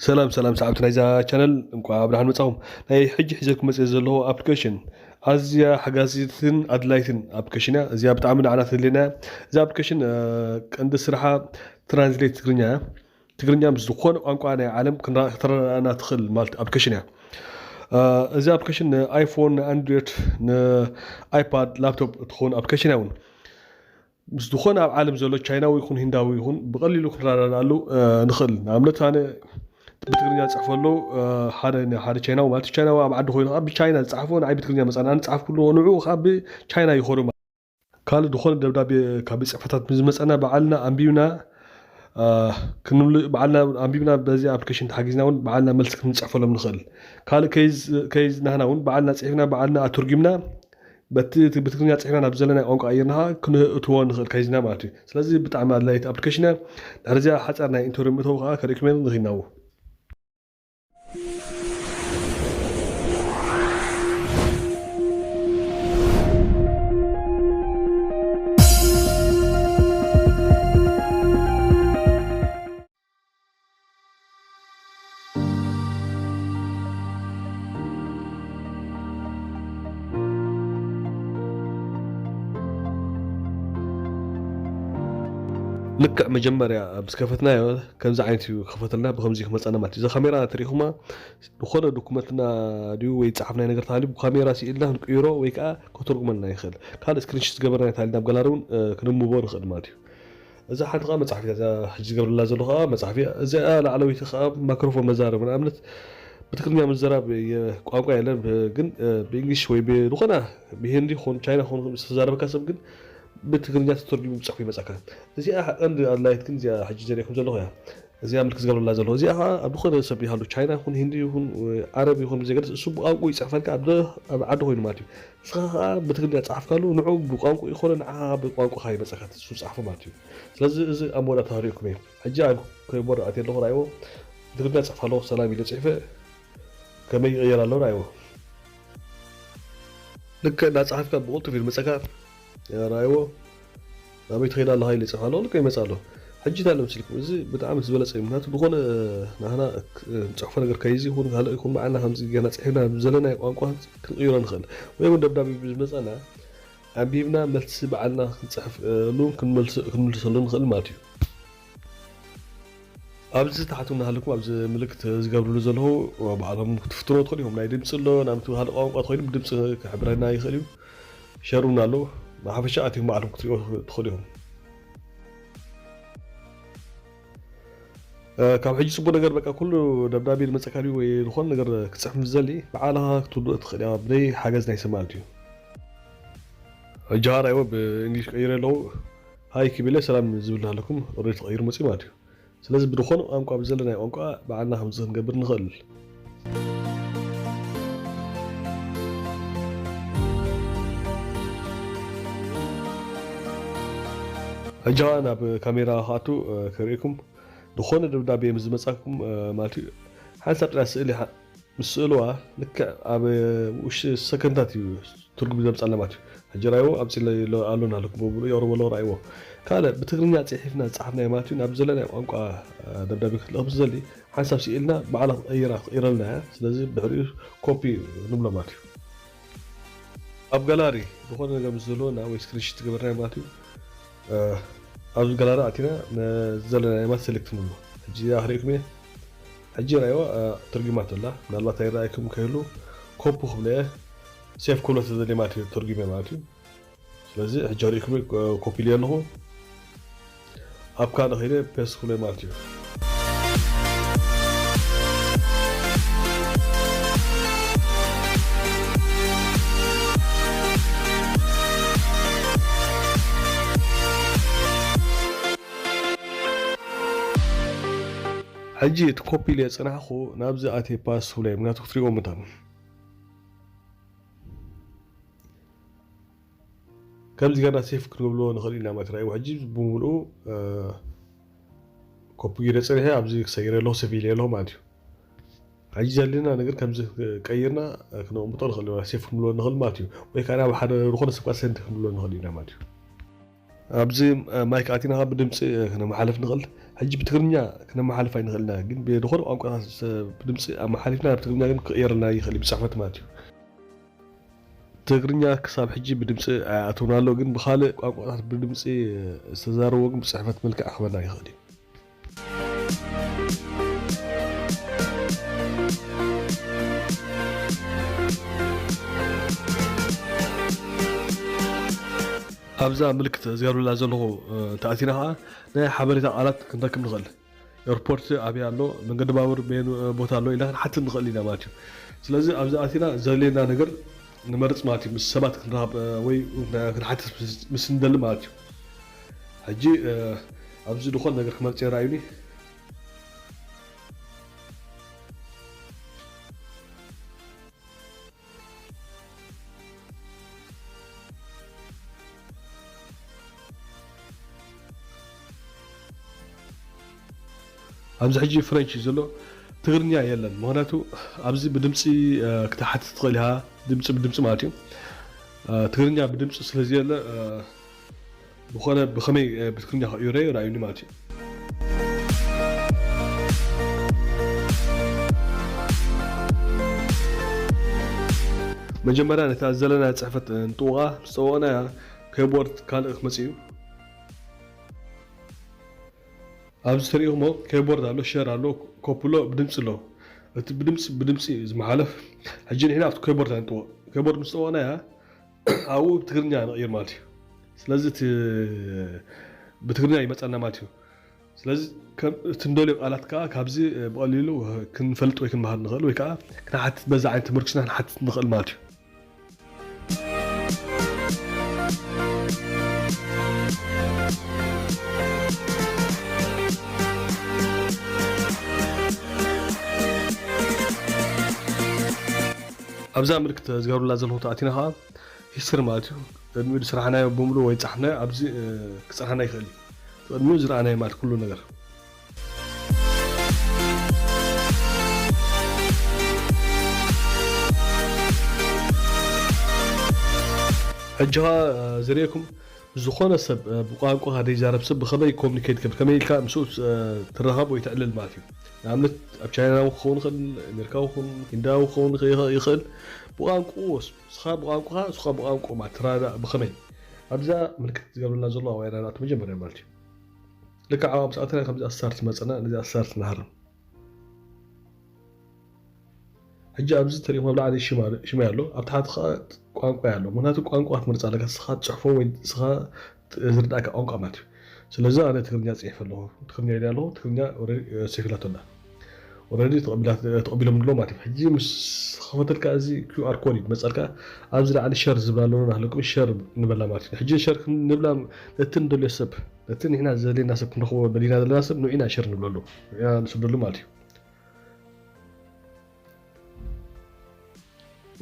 ሰላም ሰላም ሰዓብቲ ናይዛ ቻነል፣ እንኳዕ ብደሓን መጻኹም። ናይ ሕጂ ሒዘልኩም መጽእ ዘለኹ ኣፕሊኬሽን ኣዝያ ሓጋዚትን ኣድላይትን ኣፕሊኬሽን እያ። እዚኣ ብጣዕሚ ንዓና ትድልየና እያ። እዛ ኣፕሊኬሽን ቀንዲ ስርሓ ትራንስሌት ትግርኛ እያ። ትግርኛ ምስ ዝኾነ ቋንቋ ናይ ዓለም ክትረዳእና ትኽእል ማለት ኣፕሊኬሽን እያ። እዚ ኣፕሊኬሽን ንኣይፎን፣ ንኣንድሮይድ፣ ንኣይፓድ፣ ላፕቶፕ እትኸውን ኣፕሊኬሽን እያ እውን። ምስ ዝኾነ ኣብ ዓለም ዘሎ ቻይናዊ ይኹን ሂንዳዊ ይኹን ብቐሊሉ ክንረዳዳሉ ንኽእል። ንኣብነት ኣነ ብትግርኛ ዝፅሕፈሉ ሓደ ሓደ ቻይናዊ ማለት ቻይናዊ ኣብ ዓዲ ኮይኑ ከዓ ብቻይና ዝፅሓፎ ንዓይ ብትግርኛ መፃና ኣነ ዝፅሓፍኩሉ ንዕኡ ከዓ ብቻይና ይኾኑ። ካልእ ዝኾነ ደብዳቤ ካብ ቤት ፅሕፈታት ምስ ዝመፀና ባዕልና ኣንቢብና ባዕልና ኣንቢብና በዚ ኣፕሊኬሽን ተሓጊዝና እውን ባዕልና መልሲ ክንፅሕፈሎም ንኽእል። ካልእ ከይዝ ናህና እውን ባዕልና ፅሒፍና ባዕልና ኣተርጊምና በቲ ብትግርኛ ፅሒፍና ናብ ዘለና ቋንቋ ቀይርና ከዓ ክንእትዎ ንኽእል ከይዝና ማለት እዩ። ስለዚ ብጣዕሚ ኣድላይት ኣፕሊኬሽን እያ። ድሕሪ እዚኣ ሓፃር ናይ ኢንተርቪው ምእተው ከዓ ከርእኩም ንኽናው። ልክዕ መጀመርያ ምስ ከፈትናዮ ከምዚ ዓይነት እዩ ክኸፈተልና፣ ብከምዚ ክመፀና ማለት እዩ። እዛ ካሜራ ትሪኢኹማ ዝኾነ ዶኩመንትና ድዩ ወይ ዝፀሓፍናዮ ነገር ተሃልዩ ብካሜራ ስኢልና ክንቅይሮ ወይ ከዓ ከተርጉመልና ይኽእል። ካልእ ስክሪንሽት ዝገበርናዮ ተሃልዩ ናብ ጋላሪ እውን ክነንብቦ ንኽእል ማለት እዩ። እዛ ሓንቲ ከዓ መፅሓፍ እያ። እዛ ሕጂ ዝገብረላ ዘሎ ከዓ መፅሓፍ እያ። እዚኣ ላዕለወይቲ ከዓ ማክሮፎን መዛረብ ንኣብነት ብትግርኛ ምዘራብ ቋንቋ የለን ግን ብእንግሊሽ ወይ ብዝኾነ ብሂንዲ ኾን ቻይና ኾን ዝተዛረበካ ሰብ ግን ብትግርኛ ተተርጉሙ ብፅሑፍ ይመፀካ። እዚኣ ቀንዲ ኣድላይት ግን እዚኣ ሕጂ ዘርእኩም ዘለኹ እያ። እዚኣ ምልክት ዝገብረላ ዘለኹ እዚኣ ከዓ ኣብ ዝኾነ ሰብ ይሃሉ ቻይና ይኹን ሂንዲ ይኹን ዓረብ ይኹን ብዘገደስ እሱ ብቋንቋ ይፅሕፈልካ ኣብ ዓዲ ኮይኑ ማለት እዩ። ንስኻ ከዓ ብትግርኛ ፃሓፍካሉ ንዑ ብቋንቋ ይኾነ ንዓ ብቋንቋኻ ይመፀካ እሱ ፃሕፉ ማለት እዩ። ስለዚ እዚ ኣብ መወዳእታ ክርእየኩም እየ። ሕጂ ኣብ ኮይቦርድ ኣትየ ኣለኹ ራእይዎ። ብትግርኛ ፅሕፍ ኣለኹ ሰላም ኢለ ፅሒፈ ከመይ ይቕየር ኣሎ ራእይዎ። ልክዕ እንዳፀሓፍካ ብቕልጡፍ እዩ ዝመፀካ። ራእይዎ ናበይ ትኸይድ ኣለኻ ኢለ ይፅሕፍ ኣለኹ ልክዕ ይመፅእ ኣሎ። ሕጂ እንታይ ኣሎ መሲልኩም እዚ ብጣዕሚ ዝበለፀ እዩ። ምክንያቱ ዝኾነ ናህና ንፅሕፎ ነገር ከይዚ ይኹን ካልእ ይኹን ባዕልና ከምዚ ገና ፅሒፍና ብዘለናዮ ቋንቋ ክንቕይሮ ንኽእል ወይ እውን ደብዳቤ ብዝመፀና ኣንቢብና መልሲ ባዕልና ክንፅሕፍሉን ክንምልሰሉ ንኽእል ማለት እዩ። ኣብዚ ታሕቱ እናሃለኩም ኣብዚ ምልክት ዝገብርሉ ዘለዉ ባዕሎም ክትፍትኖ ትኽእሉ እዮም። ናይ ድምፂ ኣሎ ናብቲ ካልእ ቋንቋ ተኮይኑ ብድምፂ ክሕብረና ይኽእል እዩ። ሸር እውን ኣሎ። ብሓፈሻ ኣትዮም ባዕሎም ክትሪኦ ትኽእሉ እዮም። ካብ ሕጂ ፅቡቅ ነገር በቃ ኩሉ ደብዳቤ ዝመፀካ ድዩ ወይ ዝኾነ ነገር ክትፅሕፍ ምስ ዘሊ ብዓልኻ ክትውድኦ ትኽእል እያ ብዘይ ሓገዝ ናይ ሰብ ማለት እዩ። ሕጂ ሃራይዎ ብእንግሊሽ ቀይረ ኣለዉ ሃይ ክብል ሰላም ዝብል ኣለኩም ኦልሬዲ ተቐይሩ መፅዩ ማለት እዩ። ስለዚ ብዝኾነ ቋንቋ ብዘለናይ ቋንቋ ባዕልና ከምዚ ክንገብር ንኽእል። ሕጂ ኸዓ ናብ ካሜራ ክኣቱ ከርእየኩም። ዝኾነ ደብዳቤ ምስ ዝመጻኩም ማለት እዩ ሓንሳብ ጥራይ ስእሊ ምስ ስእልዋ ልክዕ ኣብ ውሽጢ ሰከንዳት እዩ ትርጉም ዘምጻልና ማለት እዩ። ሕጂ ራእይዎ ኣብ ጽለ ኣሎና ኣለኩም ብብሉ የቕርቦ ኣለዉ ራእይዎ። ካልእ ብትግርኛ ጽሒፍና ዝጸሓፍናዮ ማለት እዩ ናብ ዘለናዮ ቋንቋ ደብዳቤ ክትልእኽ ምስ ዘሊ ሓንሳብ ስኢልና ባዕላ ክቐይራ ትቕይረልና እያ። ስለዚ ብድሕሪኡ ኮፒ ንብሎ ማለት እዩ። ኣብ ጋላሪ ዝኾነ ነገር ምስ ዘለወና ወይ ስክሪንሽት ዝገበርናዮ ማለት እዩ ኣብዚ ጋላሪ ኣቲና ዘለና የማት ሴሌክት ንብሎ። ሕጂ ኣኽሪእኩም እየ። ሕጂ ራእይዋ ትርጉማት ኣላ ምናልባት ኣይረኣይኩም ከይህሉ ኮፒ ክብለ እየ። ሴፍ ክብሎ ተደልየ ማለት እዩ ተርጉመ ማለት እዩ። ስለዚ ሕጂ ኣሪእኩም ኮፒ ኢለ ኣለኹ። ኣብ ካልእ ከይደ ፔስት ክብሎ ማለት እዩ። ሕጂ እቲ ኮፒ ኢለ ዝፀናሕኩ ናብዚ ኣትየ ፓስት ክብሎ ምክንያቱ ክትሪእዎ ምታን ከምዚ ገና ሴፍ ክንብልዎ ንኽእል ኢና ማለት ራእይዎ ሕጂ ብምሉኡ ኮፒ ገይረ ፀኒሐ ኣብዚ ክሰይረ ኣለኹ ሴፍ ኢለ ኣለኹ ማለት እዩ። ሕጂ ዘድልየና ነገር ከምዚ ቀይርና ክነቕምጦ ንኽእል ኢና ሴፍ ክንብልዎ ንኽእል ማለት እዩ። ወይ ከዓ ናብ ሓደ ዝኾነ ሰብ ከዓ ሰንድ ክንብልዎ ንኽእል ኢና ማለት እዩ። ኣብዚ ማይክ ኣቲና ከዓ ብድምፂ ክነመሓልፍ ንኽእል። ሕጂ ብትግርኛ ክነመሓልፍ ኣይንኽእልና፣ ግን ብዝኾነ ቋንቋታት ብድምፂ ኣመሓሊፍና ናብ ትግርኛ ግን ክቕየርልና ይኽእል እዩ፣ ብፅሕፈት ማለት እዩ። ትግርኛ ክሳብ ሕጂ ብድምፂ ኣይኣተውና ኣሎ፣ ግን ብኻልእ ቋንቋታት ብድምፂ ዝተዛረቦ ግን ብፅሕፈት መልክዕ ክበና ይኽእል እዩ። ኣብዛ ምልክት ዝገብርላ ዘለኹ ተኣቲና ከዓ ናይ ሓበሬታ ቃላት ክንረክብ ንኽእል። ኤርፖርት ኣበይ ኣሎ፣ መንገዲ ባቡር በየን ቦታ ኣሎ ኢልና ክንሓትት ንኽእል ኢና ማለት እዩ። ስለዚ ኣብዚ ኣቲና ዘድልየና ነገር ንመርፅ ማለት እዩ። ምስ ሰባት ክንራኸብ ወይ ክንሓትት ምስ እንደሊ ማለት እዩ። ሕጂ ኣብዚ ዝኾነ ነገር ክመርፅ ይረኣዩኒ። ኣብዚ ሕጂ ፍሬንች እዩ ዘሎ፣ ትግርኛ የለን። ምክንያቱ ኣብዚ ብድምፂ ክትሓትት ትኽእል ኢኻ፣ ድምፂ ብድምፂ ማለት እዩ። ትግርኛ ብድምፂ ስለዘየለ ዝኾነ ብኸመይ ብትግርኛ ክቕይሮ ይረኣዩኒ ማለት እዩ። መጀመርያ ነታ ዘለና ፅሕፈት ንጥውቓ፣ ምስ ጠወቕናያ ኬቦርድ ካልእ ክመፅእ እዩ። ኣብዚ ተሪእኹሞ ኬቦርድ ኣሎ፣ ሸር ኣሎ፣ ኮፕሎ ብድምፂ ኣሎ። እቲ ብድምፂ ብድምፂ እዩ ዝመሓለፍ። ሕጂ ንሕና ኣብቲ ኬቦርድ ንጥወቕ። ኬቦርድ ምስ ጠወቕናያ ኣብኡ ብትግርኛ ንቕይር ማለት እዩ። ስለዚ እቲ ብትግርኛ ይመፀና ማለት እዩ። ስለዚ እቲ እንደልዮ ቃላት ከዓ ካብዚ ብቐሊሉ ክንፈልጥ ወይ ክንመሃር ንኽእል ወይ ከዓ ክንሓትት በዛ ዓይነት ተመርኪስና ክንሓትት ንኽእል ማለት እዩ። ኣብዛ ምልክት ዝገብርላ ዘለኹ ተኣቲና ከዓ ሂስትሪ ማለት እዩ። ቅድሚኡ ዝሰራሕናዮ ብምሉ ወይ ዝፀሓፍናዮ ኣብዚ ክፀርሓና ይኽእል እዩ። ቅድሚኡ ዝረኣናዮ ማለት ኩሉ ነገር። ሕጂ ኸዓ ዝርእየኩም ዝኾነ ሰብ ብቋንቋ ዘይዛረብ ሰብ ብኸመይ ኮሚኒኬት ክብል፣ ከመይ ኢልካ ምስኡ ትራኸብ ወይ ትዕልል ማለት እዩ። ንኣብነት ኣብ ቻይናዊ ክኸውን ይኽእል፣ ኣሜሪካዊ ክኸውን፣ ሂንዳዊ ክኸውን ይኽእል። ብቋንቋ ንስኻ ብቋንቋኻ፣ ንስኻ ብቋንቋ ማለት ትረዳዳእ ብኸመይ? ኣብዛ ምልክት ዝገብረልና ዘሎ ኣብኣ ኢና ንኣቱ መጀመርያ ማለት እዩ። ልክዕ ኣብኣ ምስ ኣተና ከምዚ ኣስታርት መጸና፣ ነዚ ኣስታርት ንሃርም። ሕጂ ኣብዚ ተሪእኹም ኣብ ላዕሊ ሽም ኣሎ፣ ኣብ ታሕቲ ኸዓ ቋንቋ ኣሎ። ምኽንያቱ ቋንቋ ክትመርጽ ኣለካ፣ ንስኻ ትጽሕፎ ወይ ንስኻ ዝርዳእካ ቋንቋ ማለት እዩ። ስለዚ ኣነ ትግርኛ ጽሒፈ ኣለኹ፣ ትግርኛ ኢለ ኣለኹ፣ ትግርኛ ኦልሬዲ ሰፊላቶ ኣላ። ኦልሬዲ ተቐቢሎም ኣሎ ማለት እዩ። ሕጂ ምስ ከፈተልካ እዚ ኪው ኣር ኮድ እዩ ዝመፀልካ። ኣብዚ ላዕሊ ሸር ዝብላ ኣለዎ ናህለኩም ሸር ንበላ ማለት እዩ። ሕጂ ሸር ክንብላ ነቲ ንደልዮ ሰብ፣ ነቲ ንሕና ዘድልየና ሰብ ክንረኽቦ ደሊና ዘለና ሰብ ንዑ ኢና ሸር ንብለሉ፣ ንዑ ኢና ንስደሉ ማለት እዩ።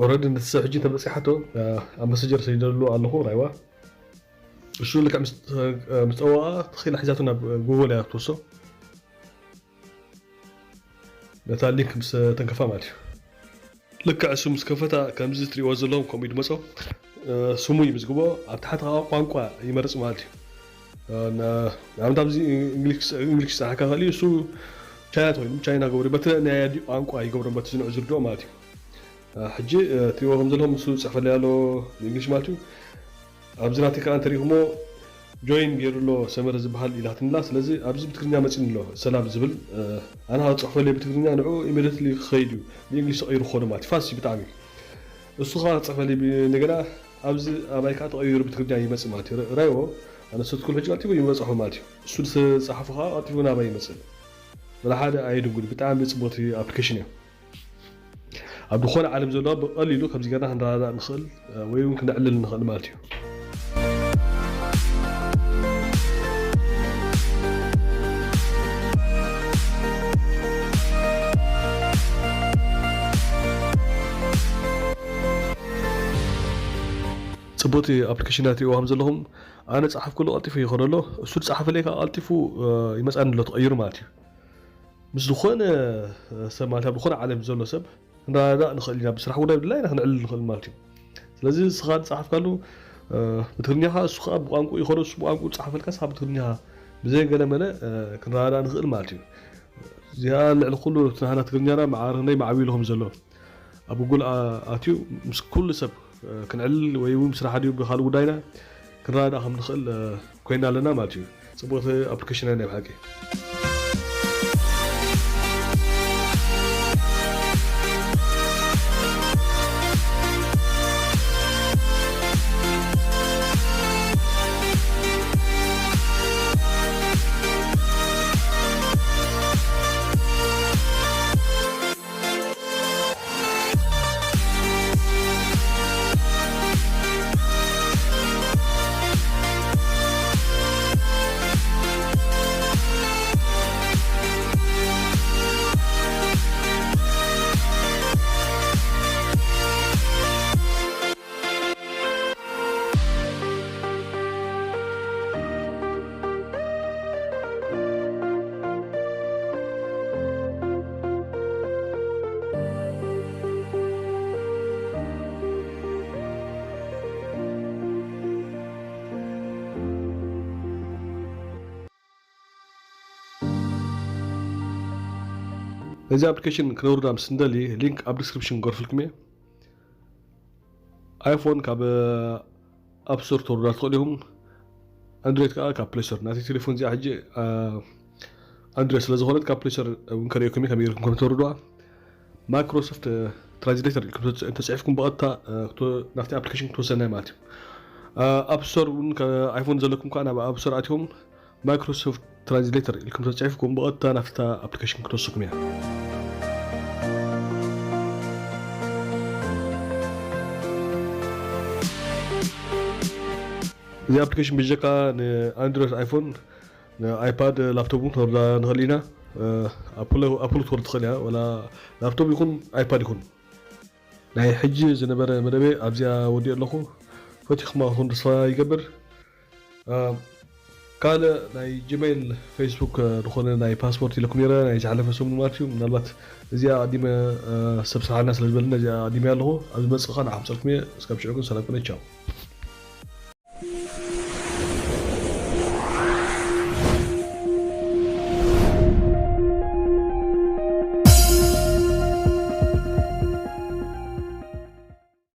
ኦልሬዲ ነቲ ሰብ ሕጂ ተበፂሓቶ ኣብ መሰጀር ሰዲደሉ ኣለኹ ራይዋ። እሱ ልክዕ ምስ ጠወቓ ተኺላ ሒዛቶ ናብ ጉግል እያ ትወስዶ። ነታ ሊንክ ምስ ተንከፋ ማለት እዩ። ልክዕ እሱ ምስ ከፈታ ከምዚ ትሪእዎ ዘለኹም ከምኡ እዩ ድመጾ። ስሙ ይምዝግቦ። ኣብ ታሕቲ ከዓ ቋንቋ ይመርጽ ማለት እዩ። ንኣብነት ኣብዚ እንግሊሽ ዝፀሓካ ክእል እዩ። እሱ ቻይና ተኮይኑ ቻይና ገብሩ በቲ ናይ ኣዲ ቋንቋ ይገብሮ በቲ ዝንዑ ዝርድኦ ማለት እዩ። ሕጂ ትሪእዎ ከም ዘለኹም እሱ ዝፅሕፈለይ ኣሎ ብእንግሊሽ ማለት እዩ። ኣብዚ ናተይ ከዓ እንተሪእኹሞ ጆይን ገይሩ ኣሎ ሰመረ ዝበሃል ኢላትንላ። ስለዚ ኣብዚ ብትግርኛ መፂኒ ኣሎ ሰላም ዝብል ኣነ ካብ ፅሕፈለይ ብትግርኛ ንዑ ኢሚዲየትሊ ክኸይድ እዩ። ብእንግሊሽ ተቐይሩ ክኾኑ ማለት እዩ። ፋስት እዩ ብጣዕሚ። እሱ ከዓ ክፅሕፈለይ እንደገና ኣብዚ ኣባይ ከዓ ተቐይሩ ብትግርኛ ይመፅእ ማለት እዩ። ራይዎ ኣነ ሰትኩል ሕጂ ቀልጢፉ ይበፅሖ ማለት እዩ። እሱ ዝፀሓፉ ከዓ ቀልጢፉ ናባይ ይመፅእ። ወላ ሓደ ኣይድንጉን። ብጣዕሚ ፅቡቅ ኣፕሊኬሽን እዩ። ኣብ ዝኾነ ዓለም ዘለዋ ብቐሊሉ ከምዚ ጌርና ክንረዳዳእ ንኽእል ወይ እውን ክንዕልል ንኽእል ማለት እዩ። ጽቡቅ ኣፕሊኬሽናት ይዋሃም ዘለኹም ኣነ ጸሓፍኩሉ ቀልጢፉ ይኸደሎ እሱ ዝጸሓፈለይ ከዓ ቀልጢፉ ይመጻኒ ኣሎ ተቐይሩ ማለት እዩ። ምስ ዝኾነ ሰብ ማለት ኣብ ዝኾነ ዓለም ዘሎ ሰብ ክንረዳዳእ ንኽእል ኢና። ብስራሕ ጉዳይ ብድላይ ኢና ክንዕልል ንኽእል ማለት እዩ። ስለዚ ንስኻ ዝጸሓፍካሉ ብትግርኛ ከዓ እሱ ከዓ ብቋንቋ ይኸዶ እሱ ብቋንቋ ዝጸሓፈልካ ንስኻ ብትግርኛ ብዘይ ገለ መለ ክንረዳዳ ንኽእል ማለት እዩ። እዚኣ ልዕሊ ኩሉ እቲ ናህና ትግርኛና ማዕረ ክንደይ ማዕቢሉ ከም ዘሎ ኣብ ጉግል ኣትዩ ምስ ኩሉ ሰብ ክንዕልል ወይ እውን ስራሕ ድዩ ብካልእ ጉዳይና ክንረዳዳ ከም ንኽእል ኮይና ኣለና ማለት እዩ። ፅቡቅ ኣፕሊኬሽን ናይ ብሓቂ። እዚ ኣፕሊኬሽን ክነውርዳ ምስ እንደሊ ሊንክ ኣብ ዲስክሪፕሽን ገርፍልኩም እየ። ኣይፎን ካብ ኣፕ ስቶር ተውርዳ ትኽእሉ ኢኹም። ኣንድሮይድ ከዓ ካብ ፕሌይ ስቶር። ናተይ ቴሌፎን እዚኣ ሕጂ ኣንድሮይድ ስለ ዝኾነት ካብ ፕሌይ ስቶር እውን ከርእየኩም እየ ከመይ ጌርኩም ከም ተውርድዋ። ማይክሮሶፍት ትራንስሌተር ኢልኩም ተጽ- ተጽሒፍኩም ብቐጥታ ናብቲ ኣፕሊኬሽን ክትወሰና ማለት እዩ። ኣፕ ስቶር እውን ኣይፎን ዘለኩም ከዓ ናብ ኣፕ ስቶር ኣትዮም ማይክሮሶፍት ትራንስሌተር ኢልኩም ተጽሒፍኩም ብቐጥታ ናብታ ኣፕሊኬሽን ክትወስኩም እያ። እዚ ኣፕሊኬሽን ብጀካ ንኣንድሮይድ ኣይፎን ንኣይፓድ ላፕቶፕ እውን ክነውርዳ ንኽእል ኢና። ኣፕል ኣፕል ክትወርድ ትኽእል እያ ወላ ላፕቶፕ ይኹን ኣይፓድ ይኹን። ናይ ሕጂ ዝነበረ መደበይ ኣብዚኣ ወዲኦ ኣለኹ። ፈቲኹማ ክኹን ተስፋ ይገብር። ካልእ ናይ ጂሜይል ፌስቡክ ዝኾነ ናይ ፓስፖርት ኢለኩም ነረ ናይ ዝሓለፈ ሰሙን ማለት እዩ። ምናልባት እዚኣ ኣዲመ ሰብ ስራሕና ስለ ዝበለና እዚኣ ኣዲመ ኣለኹ። ኣብ ዝመፅእ ኸዓ ንዓኹም ፀልኩም እየ። እስካብ ሽዑ ግን ሰላም ኩነ ቻው።